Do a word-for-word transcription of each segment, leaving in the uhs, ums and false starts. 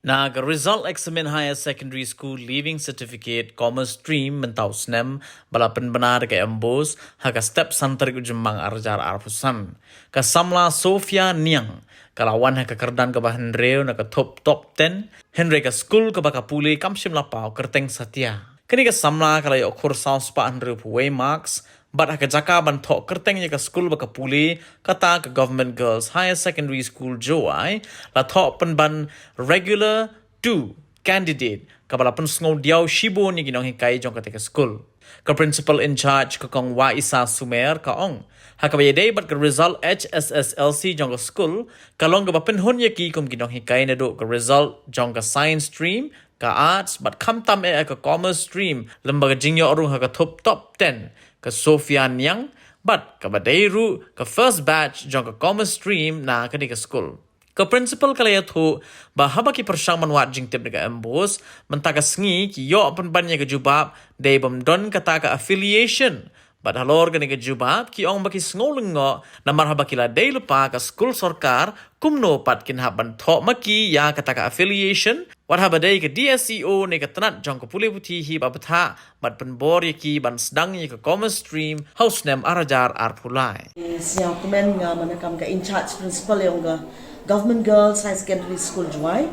Na ka result exam Higher Secondary School Leaving Certificate Commerce Stream mynta u snem ba la pynbna da ka MBOSE ha ka step san tarik u Jymmang ar hajar arphaw san. Ka samla Sophia Niang ka la wan ha ka kyrdan kaba hynriew na ka thup top ten, hynrei ka skul kaba ka pule kam shym la paw kyrteng satia. Kani ka samla ka la yoh khur saw spah hynriewphew wei marks, bad ha ka jaka ban thoh kyrteng ya ka skul ba ka pule, kata ka Government Girls Higher Secondary School Jowai, la thoh pynban regular two candidate, kaba la pynsngew diaw shibun ya ki nonghikai jong kata ka skul. Ka principal in charge ka Kong Waisa Sumer ka ong, ha kaba ïadei bad ka result H S S L C jong ka skul, ka long kaba pynhun ya ki kum ki nonghikai naduh ka result jong ka science stream, ka arts, bad khamtam eh ka commerce stream, lymba ka jingïoh rung ha ka thup top ten, ka Sophia Niang, bad kaba dei ruh ka first batch jong ka commerce stream na kani ka skul. Ka principal ka la ïathuh ba haba ki pyrshang ban wad jingtip da ka MBOSE, mynta ka sngi ki yoh pynban ya ka jubab, dei bym don kata ka affiliation. Bad halor kani ka jubab, ki ong ba ki sngew lyngngoh, namar haba ki la dei lypa ka skul sorkar, kumno pat kin hap ban thoh ma ki ya kata ka affiliation, wat haba dei ka DSEO ne ka tnat jong ka pule puthi hi ba bthah, bad pynbor ya ki ban sdang ya ka commerce stream ha u snem ar hajar arphaw lai. Sñiaw kmen nga man kam ka in charge principal yong ka Government Girls High Secondary School Jowai.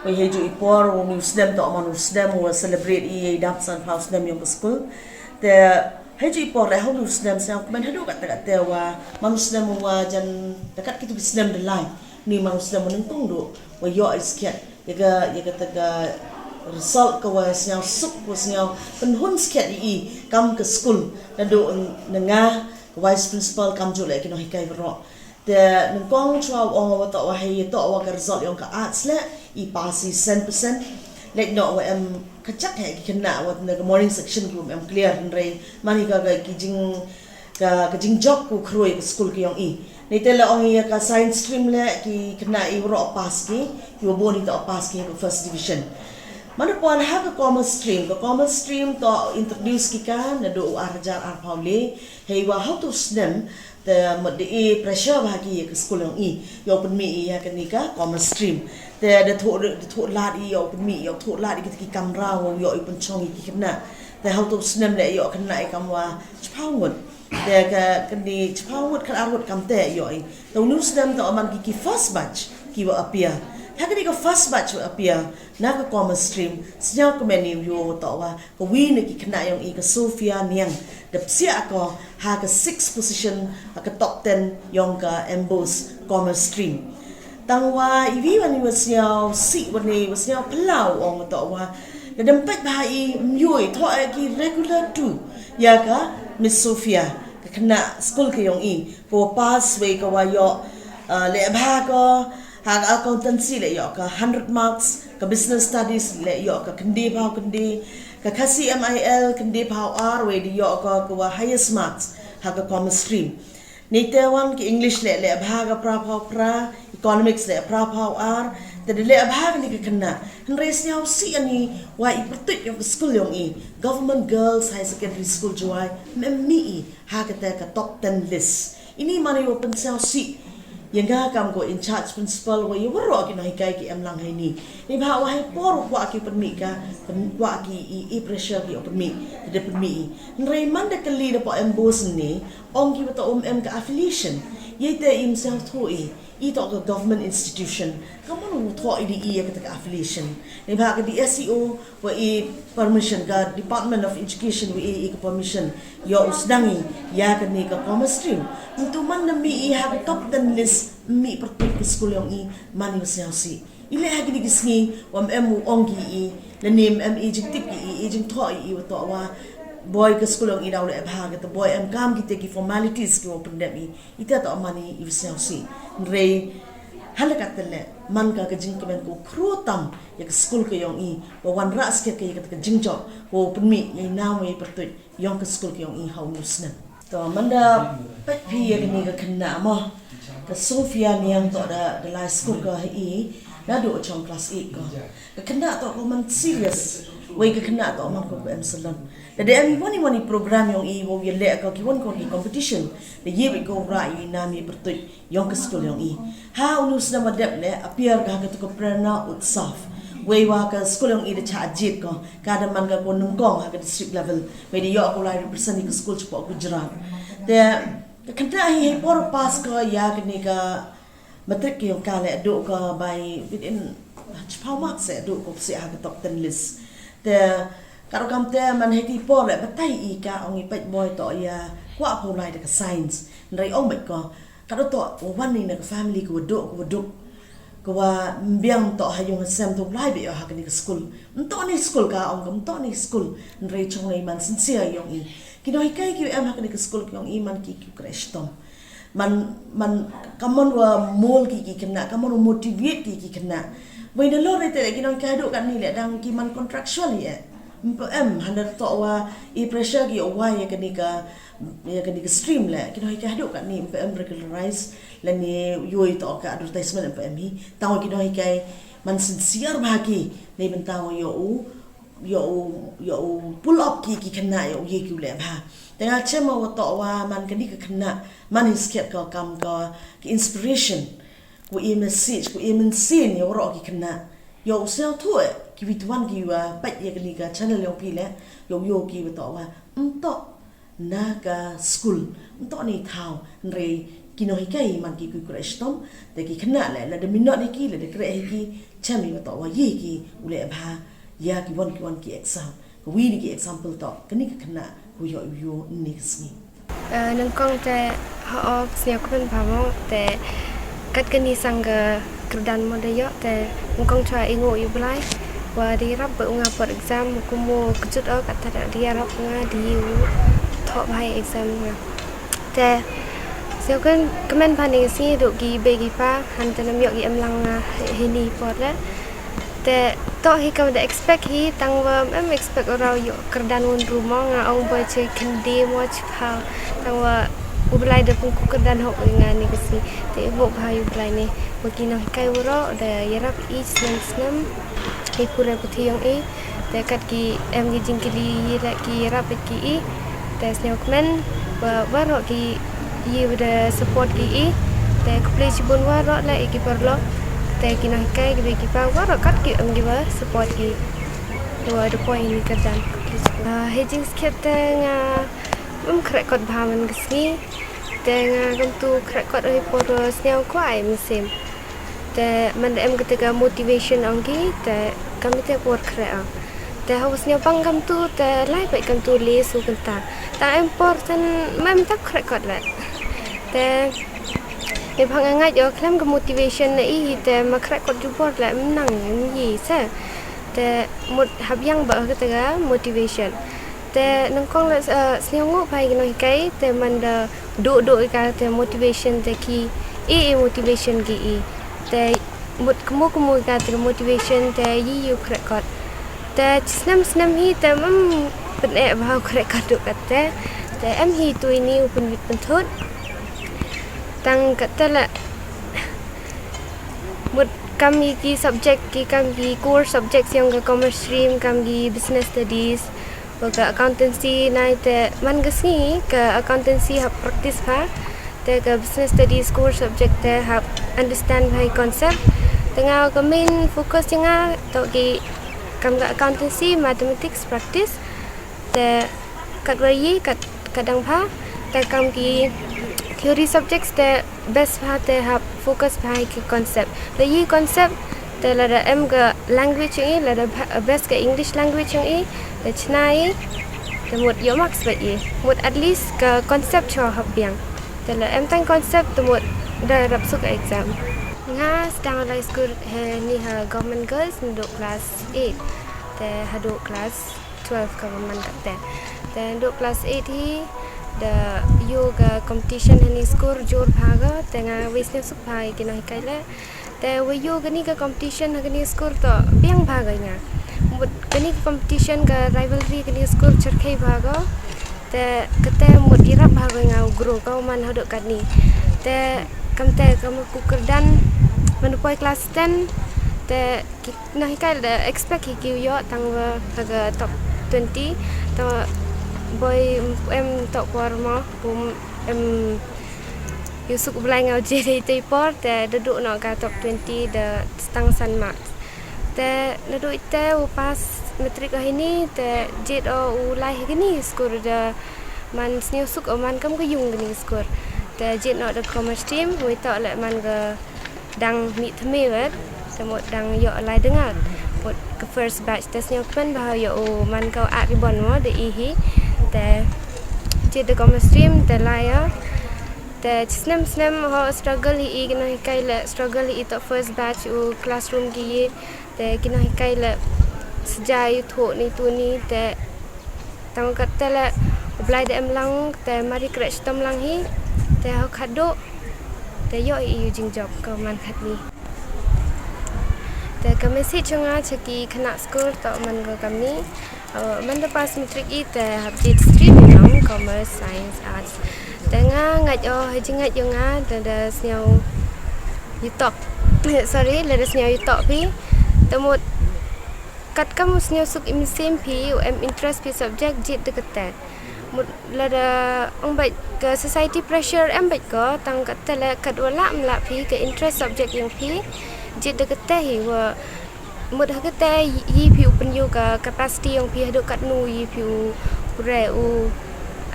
Wei heijooh i por, u ni u snem toh man u snem wa celebrate i yei dap sanphaw snem yong ka skul. Te heijooh i por le ha u ni u snem sñiaw kmen hadooh katte katte wa man u snem wa jan da kat kitu ki snem da lai. Ni man u snem wa nyngkong duh wa yoh i skhiat ya ka, ya kata ka result ka wa sñiaw suk, wa sñiaw pynhun skhiat i, i kam ka skul, naduh na nga, ka vice principal, kamjooh le ki nonghikai baroh. Te nyngkong chwa u ong wa toh wa hei toh wa ka result yong ka arts le, i pass i san percent. Leh noh wa em kajak hi ki khynnah wa na ka morning section ki wa em clear, hynrei man hi ka, ka ki jing ka, ka jingjop ka wa khroi ka skul ka yong i. Neite la ong i ya ka science stream le, ki khynnah i waroh pass ki, ki wa bun i toh pass ki ha ka first division. Mano pon ha ka commerce stream, ka commerce stream toh introduce ki ka naduh u ar hajar arphaw le, hei wa ha u tu u snem, te mut da i pressure bha ki ya ka skul yong i, yow pynmih i ya kani ka commerce stream. Te da thoh, da thoh lad i yow pynmih, yow thoh lad i kita ki kamra wow yoh i pynchong i ki khynnah. Te ha u tu u snem le yoh khynnah i kam wa chiphaw ngut. Te ka kani chiphaw ngut, khatar ngut kamte yoh i. Te u ni u snem toh man ki ki first batch ki wa appear. Ha kani ka first batch wa appear na ka commerce stream, sñiaw kmen i yow toh wa ka wi na ki khynnah yong i, ka Sophia Niang, da psiah ko ha ka sixth position ha ka top ten yong ka MBOSE commerce stream. Tang wa i wi wan i wa sñiaw sih, wan i wa sñiaw phyllaw, ong wa toh wa da dam peit bha i, ym yoh i thoh i ki regular two ya ka Miss Sophia, ka khynnah skul ka yong i, ka wa pass wei ka wa yoh, uh, le bha ko ha ka accountancy le yoh ka hundred marks, ka business studies le yoh ka khyndai phaw khyndai, ka Khasi MIL khyndai phaw ar, wei da yoh ka ka wa highest marks ha ka commerce stream. Neite wan ki English le, le bha ka phra phaw phra, economics le phra phaw ar, te da le bha kani ka khynnah. Hynrei sñiaw sih ani wa i pyrtuit yong ka skul yong i, Government Girls High Secondary School Jowai, ym em mih i ha kata ka top ten list. Ini man i wa pynsñiaw sih ya nga kam ko in charge principal, wa ya waroh ki nonghikai ki em lang ha ini. Ni bha wa hei por kwah ki pynmih ka, pyn-, kwah ki i, i pressure ki yow pynmih, te da pynmih i. Hynrei man da kylli da poi MBOSE ni, ong ki wa toh ym em ka affiliation. Yei te im sñiaw thoh i, i toh ka government institution, ka man u thoh i di i ya kata ka affiliation. Ni bha ka DSEO wa i permission, ka Department of Education wa i, i ka permission yow u sdang i ya kani ka commerce stream. Ntu man da mih i ha ka top ten list, mih pyrtuit ka skul yong i, man i wa sñiaw sih. I le ha kini ki sngi wa ym em u ong ki i, lane ym em i jingtip ki i, i jingthoh i, i wa toh wa boi ka skul yong i daw le bha, kata boi em kam kite ki formalities ki wa pyndep i. Ite toh man i, i wa sñiaw sih. Hynrei ha le kata le, man ka ka jingkmen ko khru tam ya ka skul ka yong i, wa wanrah skhiat ka ya kata ka jingjop, wa pynmih ya i nam wa i pyrtuit yong ka skul ka yong i ha u ni u snem. To man da peit phi ya kani ka khynnah mo, ka Sophia Niang toh da, da lai skul ka ha i, naduh chong class eight ko. Ka khynnah toh ko man serious, wei ka khynnah toh man ko em salon. Da da em i wan i wan i program yong i, wow ya leh ko ki wan ko ki competition, da ye beit ko rah i nam i pyrtuit yong ka skul yong i. Ha u ni u snem wa dep le, appear ka ha katu ka Prerna Utsav. Wei wa ka school yong i da chah jied ko, ka da man ka ko nyngkong ha ka district level. Wei da yoh ko lai represent i ka school chapoh Gujarat. Te ka khynnah hi hei por pass ko ya kani ka matric ka yong ka le, duh ko bai within chiphaw marks e duh ko, psiah ha ka top ten list. Te ka rukom te man hei ki por le batai i ka ong i peit boi toh ya kwah phaw lai da ka science. Hynrei ong beit ko, ka da toh wa wan i na ka family ka wa duh, ka wa duk, ka wa biang toh ha yung ha sem, toh lai beit ha kani ka school. Ym toh ni school ka ong ka, ym toh ni school. Hynrei chong nei man sincere yong i. Ki nonghikai ki em ha kani ka school yong i man ki ki kre shitom. Man, man, ka mon wa mold ki ki khynnah, ka mon wa motivate ki ki khynnah. Wei na lor te ki nonghikai duh katni le dang ki man contractual i e. Ym pu em, hynda toh wa i pressure ki o wa ya kani ka, ya kani ka stream le, ki nonghikai duh katni ym pu em regularize, lane yoh i toh ka advertisement ym pu em hi. Tang wa ki nonghikai man sincere bha ki, nei bynta wa yoh u, yoh u, yoh u pull up ki ki khynnah yoh u ye ki u leh bha. Te nga chem wa toh wa man kani ka khynnah man hi skhet ka kam ka ki inspiration, ku e message, ku e mynsiem ya waroh ki khynnah. Yow sñiawthooh e ki wi twan ki wa pait ya kani ka channel yong phi le, yow yoh ki wa toh wa ym toh na ka school, ym toh ni thaw, hynrei ki nonghikai man ki ki kre shitom. Te ki khynnah le, lada minot hi ki, lada kre hi ki, chem i wa toh wa ye ki u leh bha ya ki wan ki wan ki exam. Ka wi ni ki example toh kani ka khynnah ku yoh u yoh ni ka sngi. Nyngkong te, ha o, sñiawkmen bha mo te, kat kani sang ka kyrdan mo da yoh te, nyngkong chwa i ngooh i u Blai wa da yarap bha u nga por exam, kum mo kjut o, kat ta da yarap nga da yoh u thoh bha i exam nga. Te sñiawkmen bha ni ka sngi, duh ki bei ki pa, han te nam yoh ki em lang nga hini por le. Te toh hi kam da expect hi, tang wa em expect u rau yoh kyrdan won ru mo, nga ong boi chi khyndai mo chi phaw, tang wa u Blai da pynku kyrdan hok i nga ni ka sngi. Te i ngooh bha i u Blai ni wa ki nonghikai waroh da yarap i snem snem i pure puthi yong i. Te kat ki em ki jingkylli i le ki yarap ki i. Te sñiawkmen wa waroh ki i wa da support ki i. Te khublei chibun waroh le i ki paralok. Te ki nonghikai ki bei ki pa waroh kat ki em ki wa support ki wa da poi ini kyrdan. Hei jingskhet te nga ym khreh kot bha man ka sngi. Te nga kamtu khreh kot hei por sñiaw kwah i mynsiem. Te man da em kata ka motivation ong ki, te kam i te por khreh o. Te hawa sñiawbang kamtu, te lai pait kamtu le su kynta. Tang em por ten mem tap khreh kot le. Te neibhah nga ngait o khlem ka motivation na i hi, te ma khreh kot jubor le, ym nang, ym ye se. Te mut hap yang bha kata ka motivation. Te nyngkong le sñiawngooh bha i ki nonghikai, te man da duh duh i ka te motivation te ki e e motivation ki i. Te mut kmu kmu i ka te motivation te i u khreh kot. Te chi snem snem hi te mem pyneh bha u khreh kot duh kat te. Te em hi tu ini u pynwit pynthut. Tang kat te le mut kam i ki subject ki, kam ki core subjects yong ka commerce stream, kam ki business studies, wa ka accountancy, nai te man ka sngi ka accountancy hap practice bha, te ka business studies core subject te hap understand bha i concept. Te nga ka main focus yong nga toh ki kam ka accountancy, mathematics practice. Te kat wa i kat, kat dang bha, te kam ki theory subjects te best bha te hap focus bha i ki concept. Te i concept te lada em ka language yong i, lada best ka English language yong i, te chna i, te mut yoh marks bha i. Mut at least ka concept chwa hap biang. Te la em tang concept te mut da rap suk exam. Nga sdang lai school heni ha Government Girls nadooh class eight te hadooh class twelve ka man kat te. Te nadooh class eight hi da yoh ka competition heni school jur bha ka, te nga wei sñiawsuk bha i ki nonghikai le. Te wa yoh kani ka competition ha kani school toh biang bha ka nga. Mut kani ka competition ka rivalry kani school chyrkhei bha ka. Te kate mut yarap bha ka nga u grow ka u man hadooh katni. Te kamte kam ku kyrdan man poi class ten. Te ki nonghikai da expect hi ki u yoh tang wa ha ka top twenty. Tang wa boi em toh por mo, em yoh suk u Blai nga u je dei te i por, te da duh noh ka top twenty da tang san marks. Te nadooh i te u pass matric o heini, te jied o u lai ha kani ka skur da man sñiawsuk o man kam ka yung kani ka skur. Te jied noh da ka commerce stream, wei toh leh man ka dang mih thymme wet, te mut dang yoh lai da nga. Mut ka first batch te sñiawkmen bha yoh u man ka u ar ribbon mo da i hi. Te jied da ka commerce stream, te lai o. Te snem snem ho struggle hi i, ki nonghikai leh struggle hi i, toh first batch u classroom ki i. Te ki nonghikai leh sñiaw i thoh ni tu ni, te tang katte leh u Blai da em lang, te mari kreh chitom lang hi, te ho khadooh, te yoh i u jingjop ka man khatni. Te ka message yong nga cha ki khynnah skur toh man ko kamni. Uh, man da pass matric i te hap jied stream i nong, commerce, science, arts. Te nga ngait o, ha jingngait yong nga, te da sñiaw yutoh. Sorry, lada sñiaw yutoh phi. Te mut katkam u sñiawsuk i mynsiem phi, u em interest phi subject, jied da katte. Mut lada ong bait ka society pressure em bait ko, tang katte leh katwa lah ym lah phi ka interest subject yong phi, jied da katte hi wa mut ha katte i phi u pynyoo ka capacity yong phi hadooh katno i phi u re u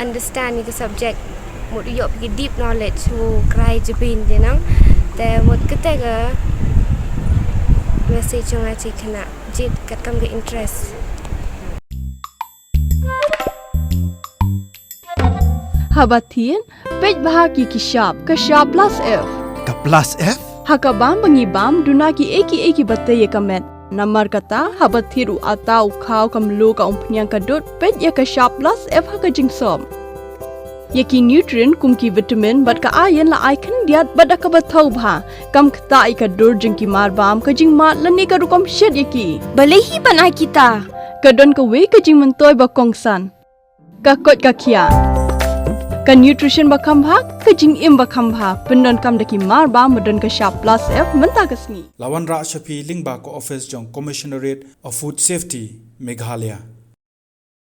understand i ka subject. Mut u yoh phi ki deep knowledge u krai jabin jinang. Te mut katte ka message yong nga cha ki khynnah, jied katkam ka interest. Haba thied, peit bha ki ki shap, ka shap plus F. Ka plus F? Ha ka bam ba ngi bam, duna ki ei ki ei ki ba tei ya ka met. Namar kata, haba thied u ata, u khaw, ka mluh, ka umphniang, ka dud, peit ya ka shap plus F ha ka jingsop. Ya ki nutrient kum ki vitamin bad ka iron la ai khyndiat bad da kaba thaw bha, kam ktah ya ka dur jong ki marbam, ka jingmad lane ka rukom shet ya ki. Balei hi ban ai kita? Ka don kawei ka jingmyntoi ba kongsan. Ka koit ka khiah. Ka nutrition ba kham bha, ka jingim ba kham bha, pyndonkam da ki marbam ba don ka shap plus F mynta ka sngi. La wanrah cha phi lyngba ka office jong Commissionerate of Food Safety, Meghalaya.